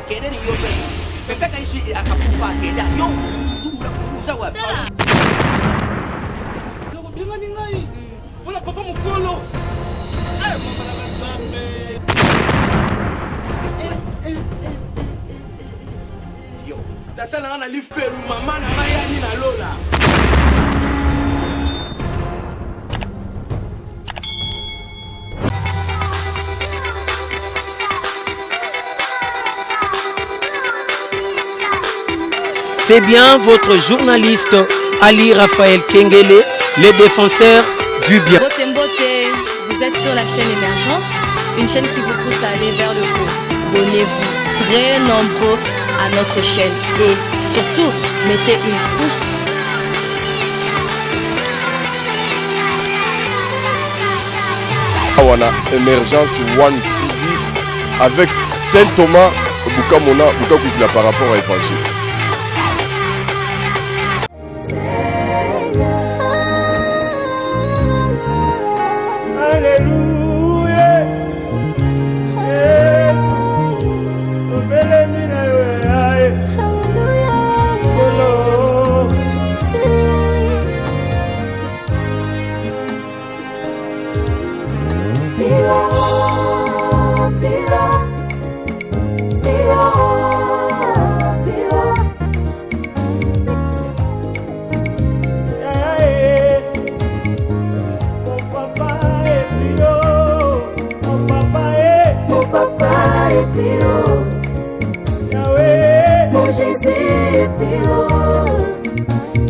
Kende ni yo mpe. Pepe kanisi akufa akenda. Yo uza wapi? Obengani ngai mpona papa mokolo. Eh, mama na Nzambe. Yo. Tata na nga na lifelu, mama na nga yani na lola. C'est bien votre journaliste Ali Raphaël Kengele, le défenseur du bien. Mbote Mbote, vous êtes sur la chaîne Émergence, une chaîne qui vous pousse à aller vers le haut. Abonnez-vous très nombreux à notre chaîne et surtout, mettez une pouce. Awa na Emergence One TV avec Saint Thomas Bukamona Bukakwikila par rapport à évangile. Alléluia. Yesu. Tobelemi na yo yaye. Nkolo. Yaye. Mon papa est plus haut. Mon papa est. Mon papa est plus haut, Yahweh. mon Jésus est plus haut.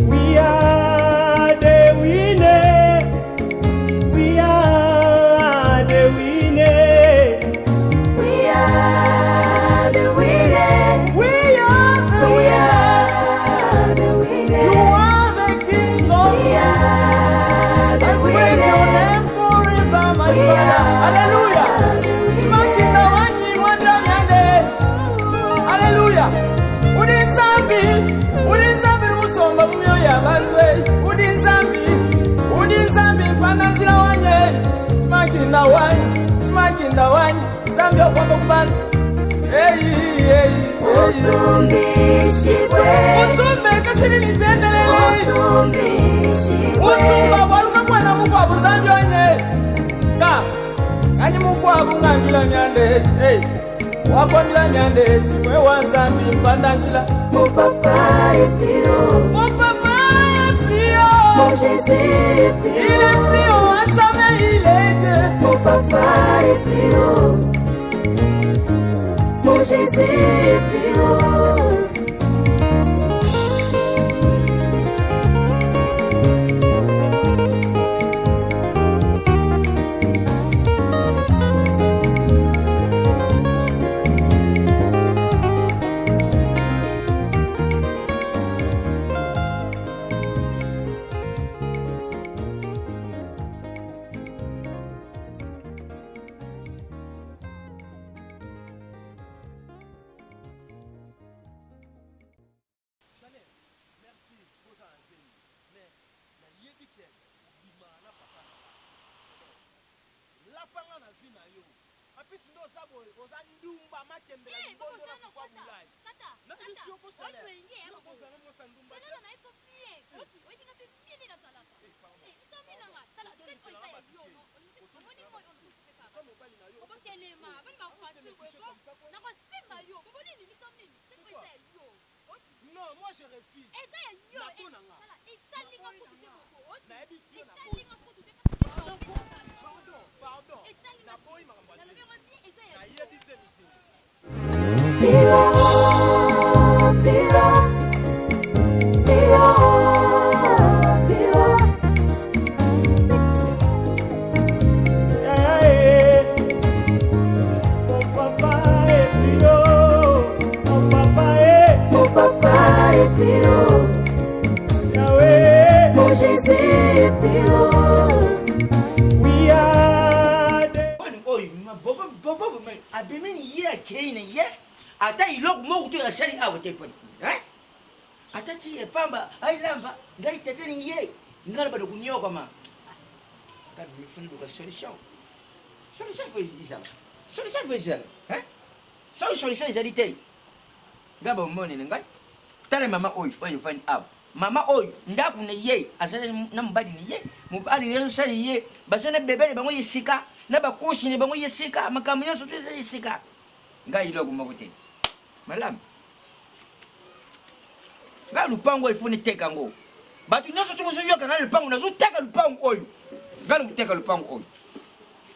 We are the winner. We are the winner. We are the winners. We are the We winner. are the You winners. are the king of We kings. are the I praise your winners. name forever, my We Father. are Hallelujah. the winners. Chimakinda wanyi mwanda myande. Hallelujah. Udi nzambi, udi nzambi musomba mu myoyo y'abantu eyi. Udi nzambi, udi nzambi mpanda nzira wanye. Chimakinda wanyi, chimakinda wanyi. Nzambi okwamba ku bantu. Eyi, eyi, eyi. Utumbishibwe, Utumbe kashiri nichendelele. utumbishibwe, utumba bwaluka bwana mukwabu nzambi onye ka kanyi mukwabu ng'ambila myande hey. wakwambila myande simwe wa nzambi mpanda nshila mon papa est plus haut, mon papa est plus mon haut Jésus est plus il est plus haut, haut à jamais il est Dieu mon papa est plus haut, mon Jésus est plus haut. Lapanga na vie na yo. Apisi nde oza boye, oza ndumba matembela libondo na papa bulai. Nayebisi yo ko chaleur. Yo kozala mwasi ya ndumba te. Non, moi je refuse. Nako na nga. Nayebisi yo naboyi. Pardon, pardon. Naboyi makambo ya zemi. Nayebi zemi te. Plus haut, plus haut, plus haut, plus haut. Yaye. Mon papa est plus haut mon papa est Mon papa est plus haut, Yahweh. mon Jésus est plus haut. We are the Wani oyo bobo bobo abimini ye akei na ye ata eloko moko te asali awa te poni ata ti epamba ailamba ngai teteni ye ngai na bado kunyokama mifuni luka solution solution fo ezala solution fo ezala soki solution ezali te. Ngai bomonene ngai. Tala mama oyo oyo evandi awa. Mama oyo ndaku na ye azali na mobali na ye, mobali na ye azosali ye, baza na bebe na bango ye sika, na ba couche na bango ye sika, makambo nyonso tout eza ye sika. Ngai eloko moko te. Malamu. Ngai lupango oyo il faut nateka yango. Bato nyonso tout bozoyoka ngai lupango, nazoteka lupango oyo. Ngai nakoteka lupango oyo.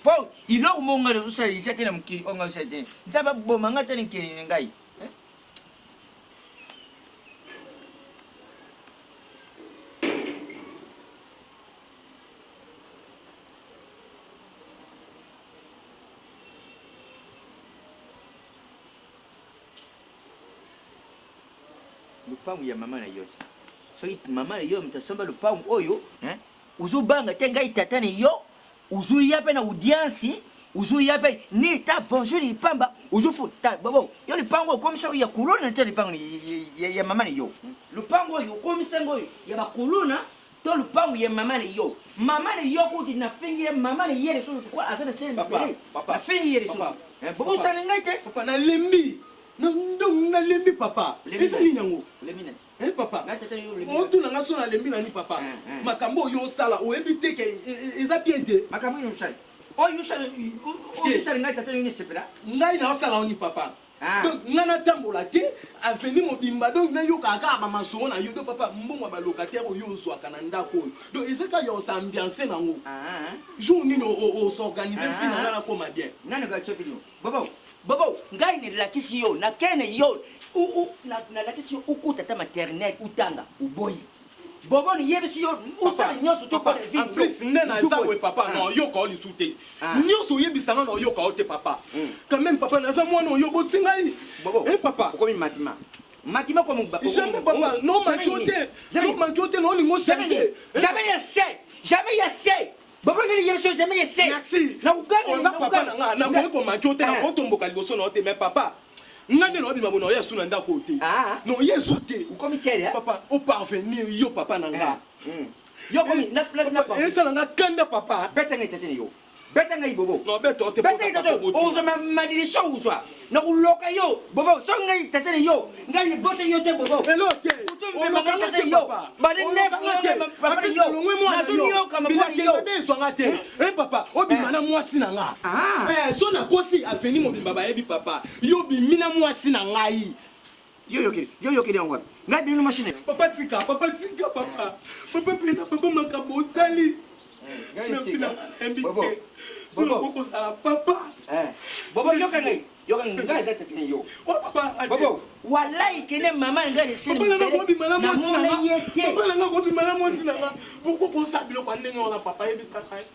Po eloko moko ngai nazosala eza te na mokili oyo ngai nazosala te. Nzambe aboma ngai ata na nkele na ngai. Lupangu ya mama na yo te. Soki mama na yo moto asomba lupangu oyo, hein? Ozobanga te ngai tata na yo, ozoya pe na audience, ozoya pe ni ta bonjour lipamba, ozofu ta bobo, yo lipango okomisa oyo ya kuluna te lipango ya mama na yo. Lupango oyo okomisa ngo ya ba kuluna to lupango ya mama na yo. Mama na yo kutu na fingi ye mama na ye lisusu kwa aza na sele mibele. Na fingi ye lisusu. Bobo osala ngai te. Papa nalembi. Donc nalembi papa. Eza nini yango? Eh papa. Otuna nga so nalembi na nini papa? Makambo oyo osala oyebi te ke eza bien te. Makambo oyo osala. Oyo osala oyo osala ngai tata yo nesepela. Ngai na osala oni papa. Donc nga natambola te avenue mobimba donc nayokaka kaka ba masolo na yo donc papa mbongo ya ba locataire oyo ozwaka na ndako oyo donc eza kaka ya os'ambiancer nango jour nini os'organiser vie na nga nakoma bien. Nani akatisa yo? Bobo, Bobo, ngai nalakisi yo, nakene yo, u, u, na, nalakisi yo ukuta ata maternelle utanga, oboyi. Bobo niyebisi yo, usala nyonso to pona vie. En plus nde naza boye papa, na oyoka yo lisusu te. Nyonso oyebisa nga na oyoka yo te papa. Quand même papa naza mwana oyo oboti ngai. Bobo, eh papa. Okomi matima. Matima komi Jamais papa, no manque yo te. No manque yo te, na olingo changer. Jamais ya se, jamais ya se. Bobo nini yebiso jamais ya se. Merci. Oza papa na nga, nakoki komanke yo te, nakoki tomboka liboso na yo te, mais papa nga nde naobima bo naoya su na ndako oyo te. Naoya esu te. Okomi tiere papa, oparvenir yo papa na nga. Yo komi na na na esala nga kanda papa. Beta ngai tete yo. Beta ngai bobo. No beta te. Beta ngai tete. Ozwa ma malédiction ozwa. Nakuloka yo bobo so ngai tete yo. Ngai libota yo te bobo. Elo te. Olokanga te papa. Bade nef papa yo. Nazonyoka maponi yo. Mabe ezwanga te. Eh papa, obima na mwasi na nga. Eh so nakosi avenue mobimba bayebi papa. Yo bimi na mwasi na ngai. Yo yokeli, yo yokeli yango wapi? Ngai bimi na mwasi na yo. Papa tika, papa tika papa. Papa pena papa makambo osali. Merci na invité. Soki okozala papa. Bobo yoka ngai. Yoka ngai eza tete na yo. Oh papa. Bobo, wallahi kene mama ngai na sene. Papa nanga kobima na mwasi na nga. ye te. Papa nanga kobima na mwasi na nga. Pourquoi kosa biloko ya ndenge wana papa yebisa ngai.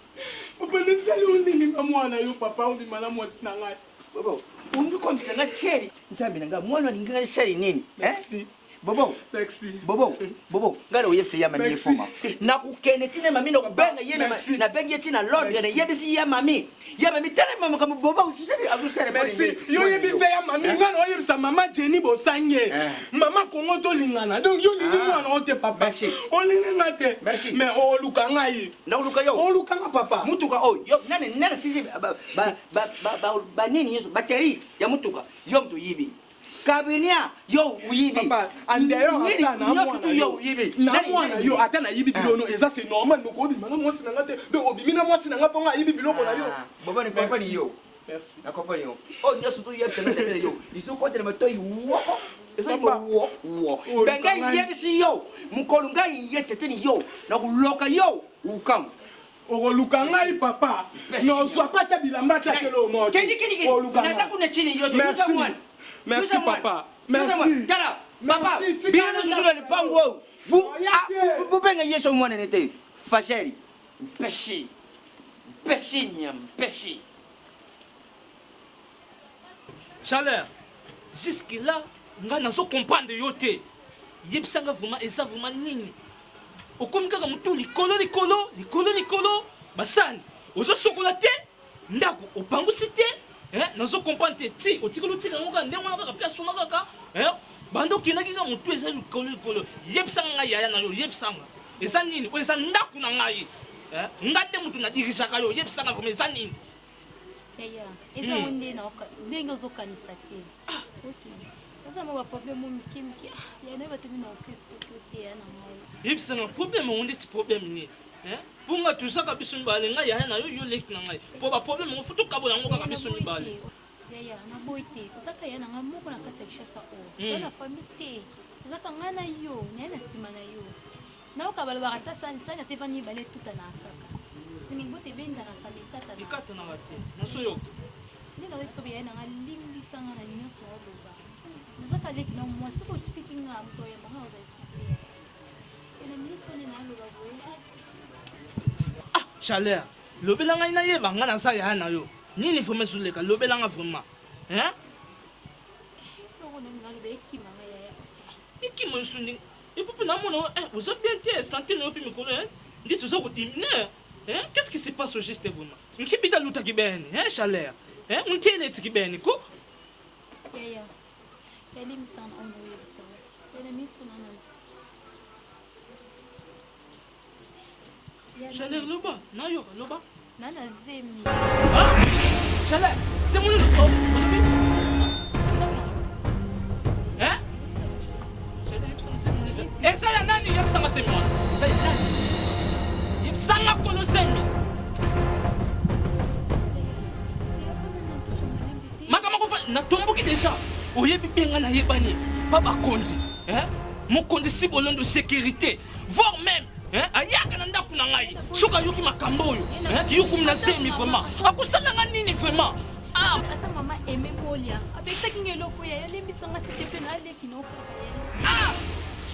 Papa nasali yo nini na mwana yo papa obima na mwasi na ngai. Bobo, olingi komisa nga cheri. Nzambe na ngai mwana alingi ngai sali nini? Merci. Bobo, Merci. Bobo, Bobo, ngai na oyebisa ya mami efoma. Nakokende tina mami na kobenga ye na nabengi ye tina Londres na yebisi ya mami. Ya mami tala mama makambo Bobo azosala azosala. Merci. Yo yebisa ya mami ngai na oyebisa mama Jenny Bosange. Mama Congo tolingana. Donc yo olingi mwana o te papa. Merci. Olingi nga te. Merci. Mais oluka ngai. Nakoluka yo. Oluka nga papa. Mutuka oyo yo nani nani sisi ba ba ba ba ba nini yesu batterie ya mutuka yo mtu yibi. Kabinia yo uyibi. Papa, en dehors à ça, na mwana yo uyibi. Na mwana yo ata na yibi biloko eza c'est normal noko obima na mwasi na nga te. Donc obimi na mwasi na nga ponga ayibi biloko na yo. Bobo ni comprendre yo. Merci. Na comprendre yo. Oh nyoso tu yebisa na tete yo. Izo kotela matoyi woko. Ezo wo wo. Benga yebisi yo. Mukolo ngai ye tete ni yo. Na kuloka yo. Ukamu. Okoluka ngai papa. Nozwa pa ata bilamba ata kelo moko. Kende kende kende. Oluka Naza kuna chini yo te. Merci. Merci papa. Merci. Tala papa. Bino nyonso tuna lipango oyo. Bu bubenga Yesu mwana ne te. Fasheri. Mpesi. Mpesi nyam mpesi. Chaleur. Jusque là nga nazo comprendre yo te. Yebisa nga vraiment eza vraiment nini? Okomi kaka mutu likolo likolo likolo likolo basani ozo sokola te ndako opangusi te eh, nazo comprendre te ti otikali otika yango kaka ndenge wana kaka place wana kaka eh, banda okendaki kaka motu eza likolo likolo yebisa nga yaya na yo yebisa nga eza nini oyo eza ndako na ngai eh, nga te motu na dirigeaka yo yebisa nga vraiment eza nini Yaya, eza ngo nde ndenge ozokanisa te. Ah. Okay. Naza mwa ba problème moko mike mike. Ah, ya nayo batemi na orchestre poto te ya na ngai. Yebisa nga problème yango ndeti problème nini? Hein? Po nga tozaka biso mibale, nga yaya na yo, yo leki na ngai. Po ba problème yango faut tokabola yango kaka biso mibale. Yaya, naboyi te. Ozaka yaya na ngai moko na kati ya Kinshasa oyo. Oza na famille te. Ozaka ngai na yo, naye na sima na yo. Nayoka balobaka ata sani sani ata evandi mibale etutanaka kaka. Singa ebota ebendanaka mais ekatanaka. Ekatanaka te. Nazoyoka. Nde nazoyebisa yo yaya na nga limbisa nga na nionso naoloba. Naza kaka leki na yo muasi soki otiki nga moto akoyamba nga akozala lisusu te yaya. Et na minute oyo nde naoloba boye ah. Ah chaleur lobela ngai nayeba nga naza yaya na yo nini vraiment ezoleka lobela nga vraiment hein. Eloko nini naloba ekima nga yaya. Ekima yo ndenge epuis pe namona yo eh oza bien te sante na yo pe mikolo hein ndeti oza ko diminuer hein qu'est-ce qui se passe au juste vraiment. Nkibita luta kibeni hein chaleur hein untiele ti kibeni ko. Yaya ya limbisa nga na oyebisa yo ya na miso na na Chaleur loba nayoka loba. Na na zemi. Ah chaleur c'est mon olobi hein chaleur yebisa nga zemi eza ya nani yebisa nga zemi wana eza ya nani yebisa nga kolo zemi makambo kofa natomboki deja oyebi mpe nga nayebani pa bakonzi mokonzi sibolondo sécurité voire même ayaka na ndako na ngai soki ayoki makambo oyo yokomi na zemi vraiment akosala nga nini vraiment ah. ata mama aime molia apekisaki nga eloko ya yalembisa nga site mpe naleki na okaka ye ah!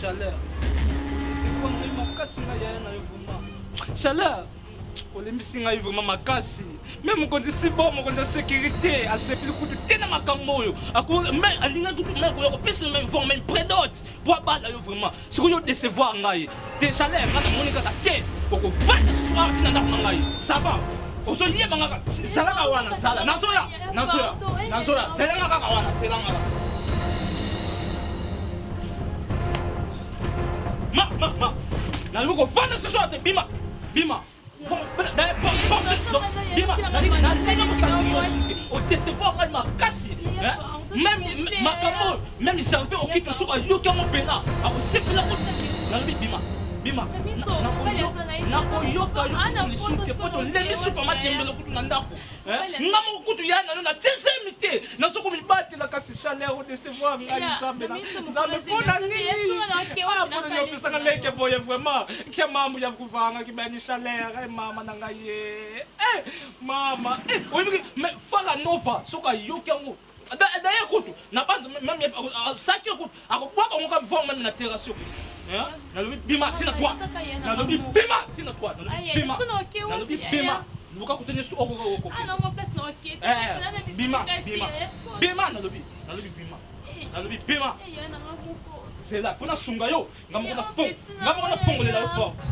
Chaleur esefwa ngai makasi ngai yaya na yo vraiment chaleur olembisi ngai vraiment makasi me mokonzi sibo mokonzi ya sécurité asepeli kutu te na makambo oyo me alingaki kutu me koya kopesa meme voir meme prédote po abala yo vraiment sikoyo yo décevoir ngai te chaleur nga namoni kaka te okovanda susu awa tina ndako na ngai ça va ozoyeba nga zalaka wana zala nazoya nazoya nazoya zelanga kaka wana zelanga ma ma ma nalobi kovanda susu awa te bima bima bima nalinga kosantir yo odecevoir ngai makasi meme makambo oyo meme janvier okiti soki ayoki yango mpena akosepela ko nalobi bima bima nakoyoka yo kutu lisusu te mpo tolembi supa matembele kutu na ndako nga moko kutu ya na yo na tie zemi te nazo komibatela kasi chaleur odecevoir ngai nzambe nzambe mpona nini mpona nini opesaka leke boye vraiment ke mambo ya kuvanga kibani chaleur mama na ngai ye mama oyebiki mais fara nova soki ayoki yango d'ailleurs kutu na banza meme saki kutu akobwaka yango kaka voir meme na terrasse yo nalobi bima tina toi nalobi bima tina toi nalobi bima nalobi bima luka kutu nyonso okokokoki bima bima bima nalobi nalobi bima nalobi bima zela mpo nasunga yo nga moko nafongolela yo porte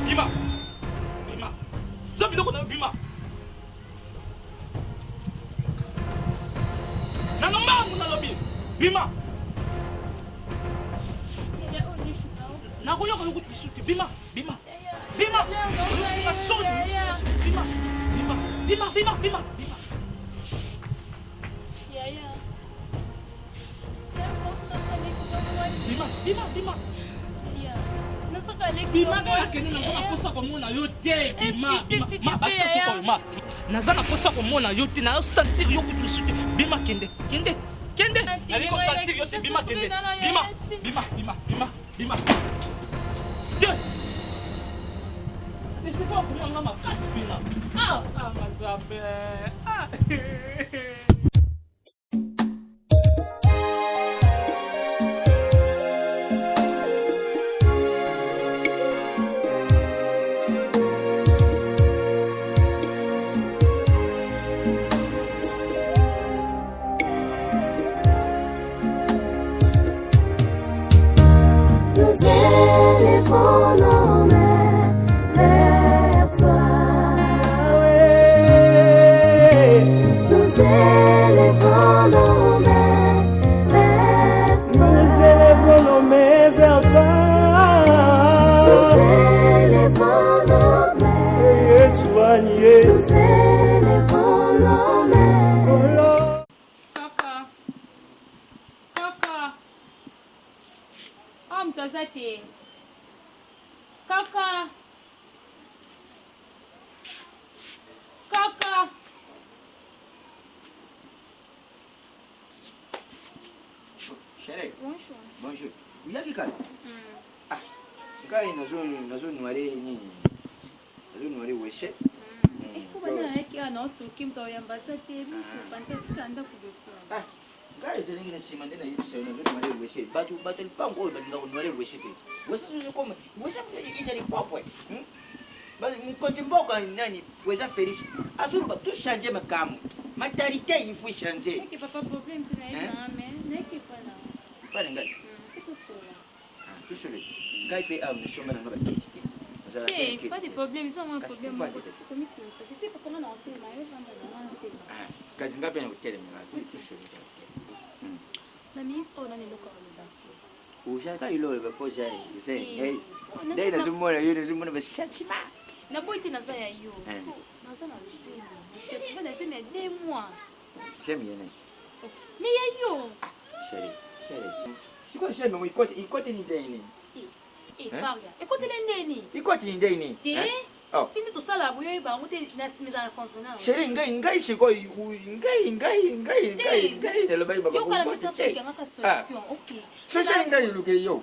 bima bima zwa biloko na yo bima Na lombangu nalobi bima. Nakoyoka yo kutu lisusu te bima bima bima oyokisi nga soni oyokisi nga soni bima bima bima bima bima bima. Bima bima bima. Bima kaka kende naza na posa komona yo te bima bima ma bakisa soko ma naza na posa komona yo te nayo sentir yo kutu lisusu te bima kende kende kende nalingi kosentir yo te bima kende bima bima bima bima bima te decevoir vraiment nga makasi mpena ah ah nzambe ah Nous élevons nos mains vers toi. Nous élevons nos mains vers toi. Nous élevons nos mains vers toi. Nous élevons nos mains. Yesu Nous élevons nos mains. aza te. Kaka. Kaka. Chérie. Bonjour. Bonjour. Uyaki kala? Mm. Ah. Ngai nazo nazo noire nini? Nazo noire wese. Mm. Eko bana nayaki awa na otoki moto oyamba ata te miso panza tika ndako bokoa. Ah. Ngai ezalaki na nsima nde nayebisa yo nazo noire wese. Bato bato lipango oyo balingaka konoire wese te. Wese soso koma. Wese ezali propre. Hmm? Mokonzi mboka nani Président Félix azoloba tout changer makambo. Mentalité il faut changer. Ok papa problème te nayebi nanga mais nayaki epa na Epa na ngai. Tosolo. Ngai mpe awa misomba na ngai baketi te. Nazalaka Te, na pas de keti te. problème, eza mwa Kasi problème tofanda moko te. te. Komitungisa te, te papa nga na kotelema yo vanda na nga ntelema. Ah, kasi ngai mpe na kotelema tosolo. Na minute oyo nani eloko aloba te. Ozalaka eloko oloba mpo oza ngai nde nazomona yo nazomona basentiment. Naboyi te naza ya yo. Eh. Naza na zemi. Nasetrouve na zemi ya deux mois. Zemi ya nani? Mais ya yo. Ah, chérie, chérie. Sikoyo zemi yango ikoti ni ndenge nini? Eh, Faria, ekoteli ndenge nini? Ikoti ni ndenge nini? Te. Oh. Si nde tosala boye oyeba yango te na nsima ezala na convenance. Chérie, ngai ngai sikoyo ngai ngai ngai ngai ngai nalobaki makambo Yoka na moko biso te. tokangaka solution. Ok. Solution ngai eluke yo.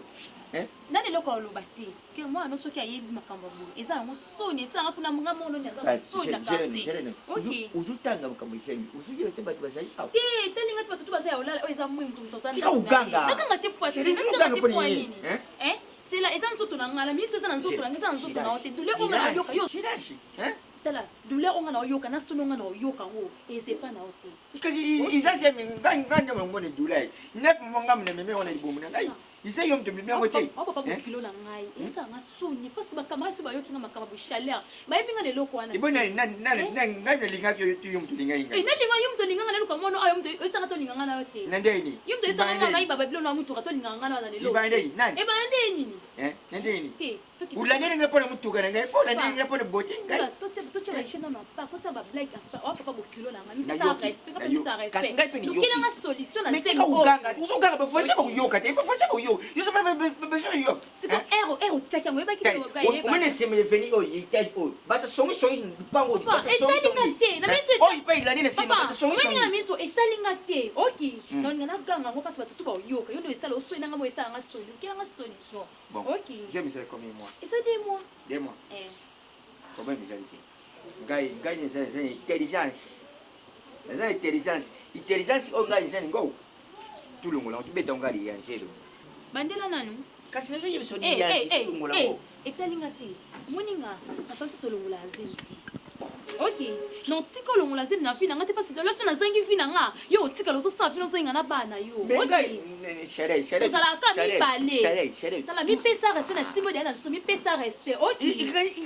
Eh? Nani eloko aloba te ke mwana no soki ayebi makambo ya boye eza yango soni esalanga kuna nga moko noni aza Ah, soni na quartier. Ok. Ozotanga makambo esengi ozoyeba te bato bazali awa. Te etalinga te bato to baza ya olala oyo eza moi moto moto aza Tika koganga. nakanga te poa Chérie, nakanga ozoganga te mpo poa nini? nini Hein? Eh? Sela eza nzoto na nga la minute eza na nzoto na nga eza na nzoto na yo te douleur oyo nga na yoka yo Silence, hein? tala douleur oyo nga na yoka na soni oyo nga na yoka ngo eza epa na yo te. Kasi eza zemi ngai ngai nde mongone douleur. Neuf mois ngai mene meme wana libumu na ngai. Eza yo moto omemi yango te. Awa papa bokilo na ngai esala nga soni parce que ba camarades soki bayoki nga makambo ya chaleur bayebi nga na eloko wana. Ebo nani nani nani ngai nalingaki yo te yo moto olingaki Eh ngai. nalinga yo moto olinga nga naluka mwana oyo moto esanga tolinga nga na yo te. Na ndenge nini? Yo moto esanga nga nayiba ba biloko na mutuka tolinga nga na yo na lelo. Libanda nini? Nani? Ebanda ndenge nini? Eh na ndenge nini? Te toki. Olandeli ngai mpo na motuka na ngai mpo olandeli ngai mpo na beauté ngai. Totia totia ba chaîne na pa kotia ba blague apa owa papa bokilo na nga mipesa Nayoki, respect papa nayoki. mipesa Kasi respect. ngai mpe nayoki. Lukela nga solution na Mais zemi tika oyo. koganga, ozoganga ba voisin bakoyoka te, ba voisin bakoyoka. Yo oza besoin yoka. Siko ero ero otiaki yango oyebaki te oyeba. Omoni esemele veni oyo etage oyo bato songisongi lupango oyo Papa, bato etali nga songisongi te na minute oyo mpe elandi na nsima Papa, bato songisongi oyebi nga na minute oyo etali nga te oki naolinga naganga yango mpasi bato tu baoyoka yo nde esala osoni na nga mo esala nga soni lukela nga solution bon oki zemi ezali combien mois eza deux mois deux mois eh. problème ezali te ngai ngai naza naza na intelligence naza na intelligence intelligence oyo ngai eza ningo tulongola yango tobeta yango ngai liyanzelo bandela nanu kasi nazoyebisa Eh, eh, liyanzi eh, tulongola eh, yango etali nga te omoni nga na famille so tolongola zemi te ok non tika olongola zemi na vie na nga te parce que loso nazangi vie na nga yo otikala ozosala vie ozoyinga na bana yo mais Ok. ngai chaleur chaleur tozalaka mibale chaleur chaleur tala mipesa respect na nsimbo deya na nzoto mipesa respect ok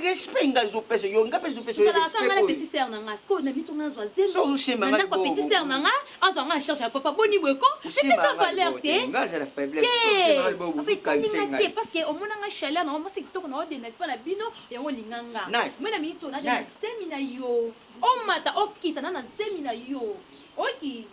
respect ngai ezopesa yo ngai mpe ezopesa yo tozalaka nga na respect oyo petit sœur na nga sikoyo na mito nga azwa zemi So ozosemba na nga ndako ya libongo. petit sœur na nga azwa nga na charge ya papa boni boye ko Osemba mipesa nga valeur libongo te ngai azala faiblesse osemba nga libongo ozokanise te ngai parce que omona nga chaleur na mwasi kitoko na odenda mpo na bino yango olinga nga Nani? me na miniti oyo naza Nani? na zemi na yo omata okita na na zemi na yo oki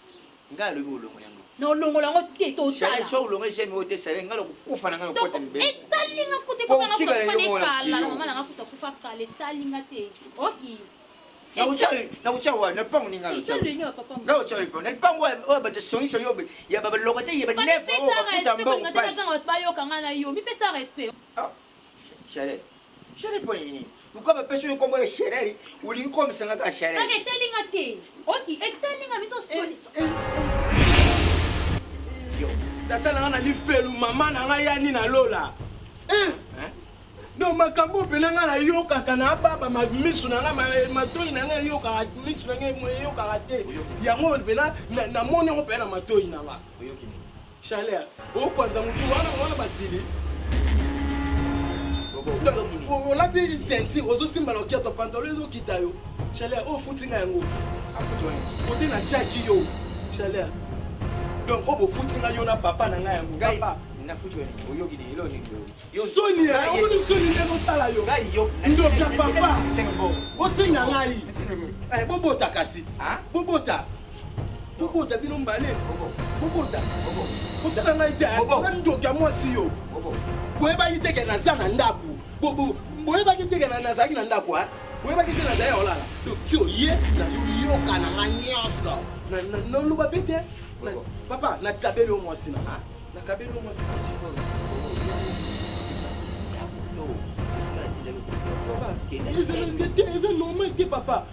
ngai alobi olongola yango na olongola yango te totala so olongo zemi oyo te sale ngai nakokufa na ngai nakota libele etali nga kuta Po ekoma nga otikala kuta yo moko na kufa nekala mokili oyo. mama na nga kuta kufa kala etali nga te oki nakotya wa na mpango ninga etya ndenge ya papa ngai otya lipango na lipango oyo bato songisongi oyo ya baloko te ya banef oyo mipesa bafuta respect mbongo kolinga te pasi naganga bato bayoka nga na yo mipesa respect chaleur chaleur mpo nini luka bapesi oyo nkombo ya chaleur olingi komisanga kaka chaleur kaka etali nga te oki etali nga mito solution tata na nga na lifelu mama na nga yani na lola Eh! No makambo oyo mpena nga nayokaka na baba misu na nga matoi na nga eyokaka misu na nga eyokaka te yango oyo mpena namoni yango mpena na matoi na nga chaleur okwanza motu wana wana basili olati ceinture ozosimba na okiato pantalon ezokita yo chaleur oyo ofuti nga yango kote natiaki yo chaleur donc oyo bofuti nga yo na papa na ngai yango papa soni omoni soni nde ezosala yo ndoki ya papa otinga ngai bobota kasi ti bobota. Bobota bino mbale. Bobota. Botala ngai te. Na ndoki ya mwasi yo. Boyebaki te ke naza na ndako. Boyebaki te ke nazalaki na ndako. Boyebaki te nazali ya kolala. Donc ti oye nazoyoka na nga nyonso. Naloba pe te. Papa nakabeli yo mwasi na nga. Nakabeli yo mwasi na nga. Eza normal te papa.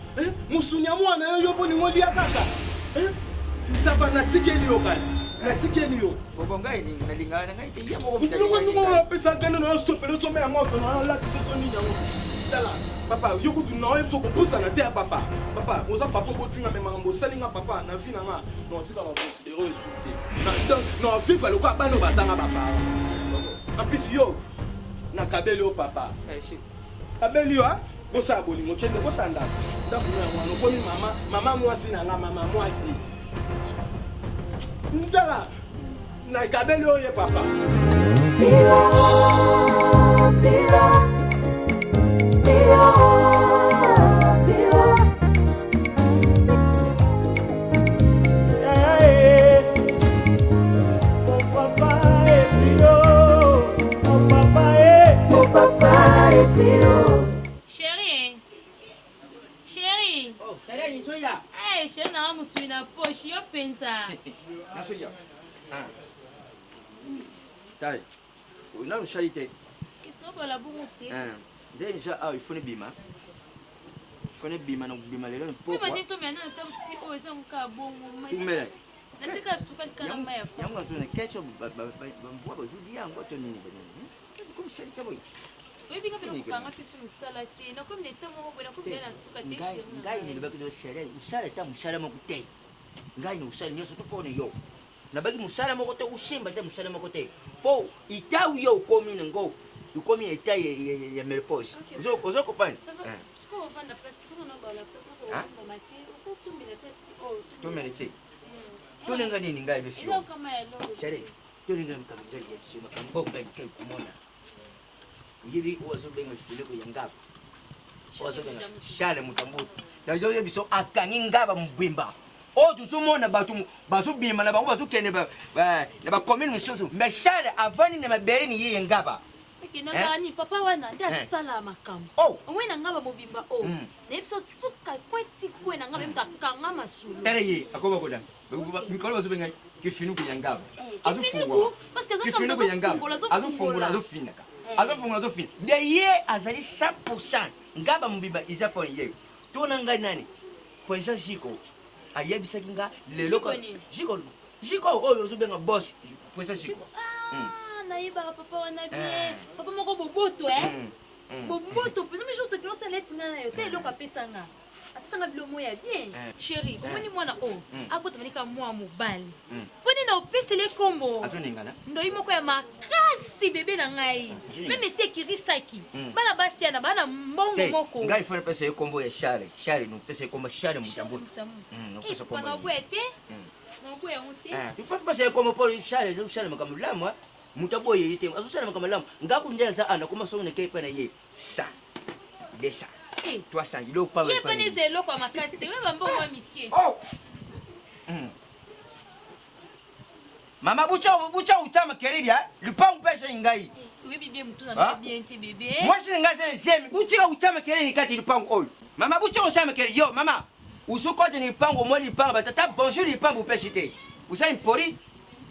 Mosuni ya mwana yo yo bolingo olia kaka. Safa natikeli yo kasi. Natikeli yo. Bobo ngai nalingaka na ngai te ye moko moto apesa kanda na yo stopele osomela moto na yo lati soso nini yango. Tala papa yo kutu na yo kopusana te ya papa. Papa oza papa obotinga me makambo osali nga papa na vie na nga na otika ba considere esu te. Na vivre lokola bana oyo bazanga ba parents. En plus yo nakabeli yo papa. Abeli yo ah bosala bolingo kende kotanda ndako na yango wana okomi mama mama mwasi na nga mama mwasi ntala nakabeli oyo ye papa. Pio, pio, pio, pio. Mon papa est plus haut, mon papa est. Mon papa est plus haut. Chérie, chérie. Oh, chérie, soya. Eh, chérie na musui na poche yo penza. Na soya. Ah. Tai. Nanu sali te. Isinobola bongo te. Eh, nde nja awa il faut nebima. Il faut nebima na kobima lelo mpokwa. Mpe tomela nanu ata ti oyo eza moka bongo. Tumela. Natika sukali kala mai ya Yango nazona ketchup bambwa bazoli yango to nini banini. Comme sali te boye. Oyebi nga mpe nakokanga mpe so mosala te. Nakomi na eta moko boye nakomi na suka te chérie. Ngai nalobaki no chérie osala ata mosala moko te. Ngai na osala nyonso to mpo na yo. Nabaki mosala moko te osemba te mosala moko te po itau yo okomi nango okomi na etat ya menopause ozo comprendre tomela te tolenga nini ngai besi yo chere tolenga makambo ngai ya biso makambo oyo ngai kai komona oyebi oyo azobenga fileko ya ngaba oyo azobenga charles mutambutu nazoyebi biso akangi ngaba mobimba oyo tozomona bato bazobima na bango bazokende na bacommune mosusu mais charles avandi na mabele ni ye ye ngaba nani papa wana nde asala makambo oh. omoi na ngaba mobimba oyo oh. nayebi so suka kweti kwe na ngaba yemutu akanga masolo tala ye akoma koda mikolo bazobenga kifinuku ya ngaba azofungola kifinuku ya ngaba azofungola azofinaka azofungola azofina de ye azali 100 ngaba mobimba eza mpo ye tona ngai nani President Jiko ayebisaki nga lelo Jiko nini? Jiko Jiko oyo ozobenga boss President Jiko. Ah, mm. nayebaka papa wana bien. Eh. Papa moko boboto eh. Mm. Mm. Boboto mpenza mijo tokilo osala eti nga na yo te eloko apesa nga. Apesa nga bilo moya bien. Eh. Chérie, eh. omoni mwana oyo mm. akota malika mwa mobali. Mm. Mpo nini opeseli ye kombo? Azoningana. Ndoi moko ya makasi bebe na ngai. Meme esi ekirisaki. Bana basi yana bana mbongo moko. Ngai faut napesa ye kombo ya Charles. Charles nopesa ye kombo Charles Mutambutu. Nopesa kombo. Naboya te. Naboya yango te. Il faut topesa ye kombo mpo Charles azosala makambo malamu. Moto aboye ye te azosala makambo malamu. Nga kutu nde aza awa nakoma soki nakei epai na ye 100 200 300 biloko pamba. Ye mpe eza eloko ya makasi te. Oyeba mbongo ya mike. Oh! Mama bucha bucha utama keridi eh? Lupangu pesa ngai. Oyebi bien mutu na ngai bien te bebe. Mwasi na ngai aza zemi. Buchika utama keridi kati lupangu oyo. Mama bucha utama keridi yo mama. Usukote ni lupangu omoni lupangu batata bonjour lupangu pesi te. Usa impori.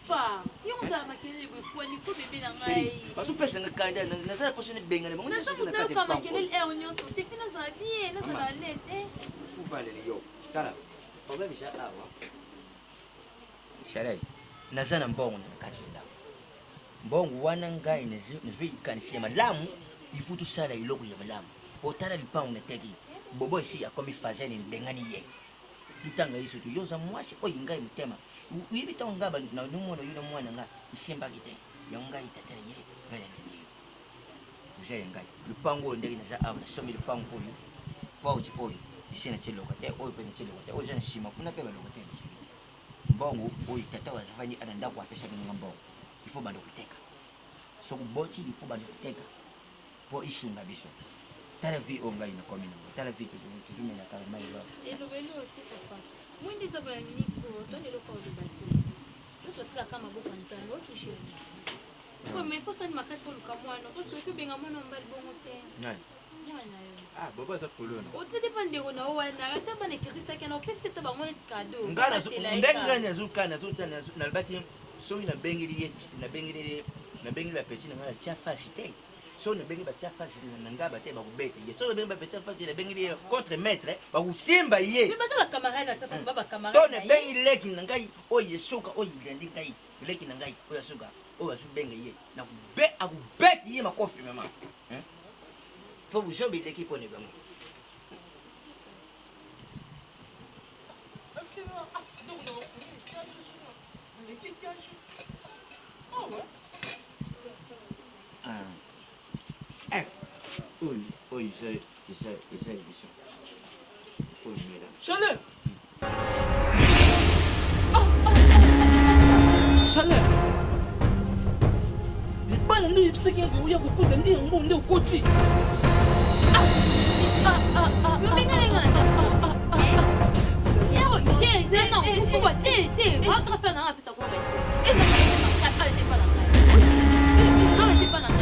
Fa, yo ozala makelele boye pwani ko bebe na ngai. Bazopesa nga kanda nazala poso nibengana bango nyonso na kati ya lupangu. Makelele heure nyonso te mpe nazala bien nazala à l'aise eh. Fuvalele yo. Tala problème eza awa. Shalai, naza na mbongo na kati ya ndako. Mbongo wana ngai nazwi likanisi ya malamu, il faut tosala eloko ya malamu. Po tala lipango nateki, Bobo esi akomi fazene nibengani ye. Tutanga ye soki yo oza mwasi oyo ngai motema. Oyebi ntango ngai namona yo na mwana nga esimbaki te. Yango ngai tata na ye ngai nalingi yo. Oza ya ngai. Lupango oyo ndenge naza awa nasombi lupango oyo porte oyo esi natie locataire oyo mpe natie locataire oyo eza na nsima kuna mpe ba locataire mbongo oyo tata oyo azafandi na ndako apesaki nga mbongo il faut banda koteka soki oboti il faut banda koteka mpo isunga biso tala vie oyo ngai nakomi nango tala vie tozomela kaka mai elobeli oyo te papa. Mwindi eza boya minute oyo toni eloko oloba te. Nyonso batikaka maboko ya Nzambe oki chéri. Sikoyo mais faut sani makasi oluka mwana parce que obenga mwana mobali bongo te. Nani? Mwana yo. Ah, baba aza kolona. Otindi pa ndeko na yo wana ata bana ekirisaki na opesi ata bango neti cadeau. Nga nazo ndenge nga nazo ka nazo ta nalobaki soki nabengeli ye nabengeli ye nabengeli ba petit na nga na tia fasi te. Soki nabengi batia fasi na ngaba te bakobeta ye. Soki nabengi batia fasi nabengeli ye contre maître bakosimba ye. Mais baza ba camarade na tia fasi ba ba camarade. To nabengi leki na ngai oyo esuka oyo elandi ngai leki na ngai oyo asuka oyo azobenga ye nakobe akobeta ye makofi mama. Po buzoba eleki mpo na bango. Oyo eza eza eza ya biso. Oyo mela. Chaleur. Chaleur. Libala nde oyebisaki yango oya kokota nde yango nde okoti.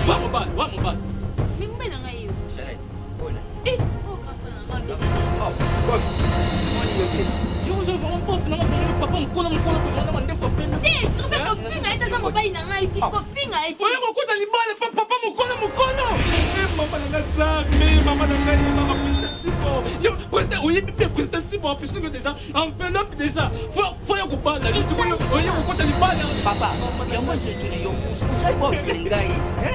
Wa mobali, wa mobali. Yo oza vraiment bof na nga vraiment papa mokolo mokolo kozala mandefu ya pembe. Oye kokota libala pa papa mokolo mokolo. Eh, mama na nga Nzambe, mama na ngai mama président Simon. Yo président oyebi mpe président Simon apesi nga déjà enveloppe déjà. Faut faut ya kobala. Yo sikoyo oye kokota libala. Papa, yango tuna yo osali bof ngai.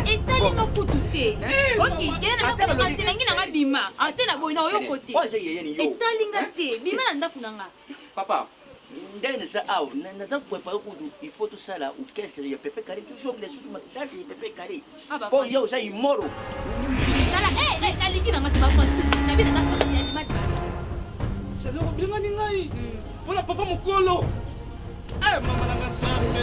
Etali no kutu te. Ok, ye na atelangi na nga bima. Ate na boyi na oyoko te. Oyo eza yeye ni yo. Etali nga te. Bima na ndako na nga. Papa, ndenge naza awa naza koprepare kutu il faut tosala orchestre ya pepe kale tozongela susu makasi ya pepe kale mpo ye oza imoro. Tala, eh, eh, nalingi na nga te ba fantine. Na bina na fantine ya bima libala. Chaleur obengani ngai mpona papa mokolo. Eh, mama na nga Nzambe.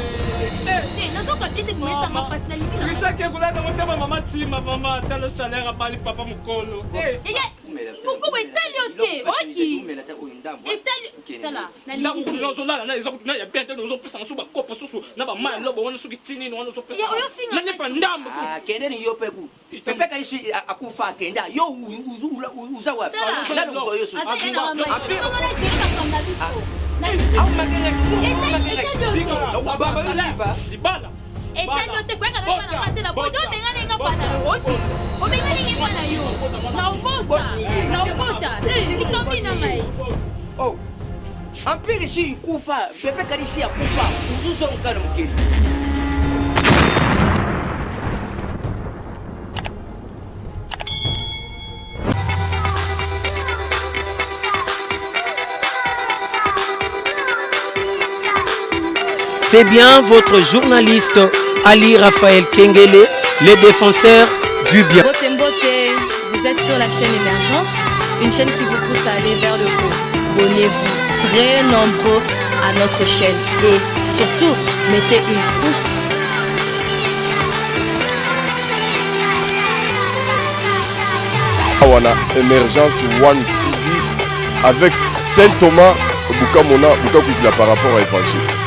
Eh. Te, nazoka te te bimesa nga pasi nalingi na. Richard Kekolanda motema mama Tima mama tala chaleur abali papa mokolo. Eh. Yaya, mokubu etali yo te, oki. Etali, tala, nalingi te. Ozolala na eza na ya bien te ozopesa nga so bakopo susu na bamai ya lobo wana soki ti nini wana ozopesa Ya, oyo finga na lipa ndambo Ah, kende ni yo mpe ku pepe kalisi akufa akenda yo uza wapi Tala. nani kufa yo susu Aza ye na mama. Ape- Bongo na gérer makambo na biso. Nalingi Au te. makenga Etali etali yo te. Baba yo lipa. libala Etali yo te koyaka na bana nga te na bodo obengani nga bana oki. Obengani nga bana yo. Na obota, na obota. Likambi na ngai. Oh. Empire si ikufa, pepe kalisi akufa, uzuzonga na mokili. C'est bien votre journaliste Ali Raphaël Kengele, le défenseur du bien. Mbote Mbote, vous êtes sur la chaîne Émergence, une chaîne qui vous pousse à aller vers le haut. Abonnez-vous très nombreux à notre chaîne et surtout, mettez une pouce. Awa na Emergence One TV avec Saint Thomas Bukamona Bukakwikila par rapport à évangile.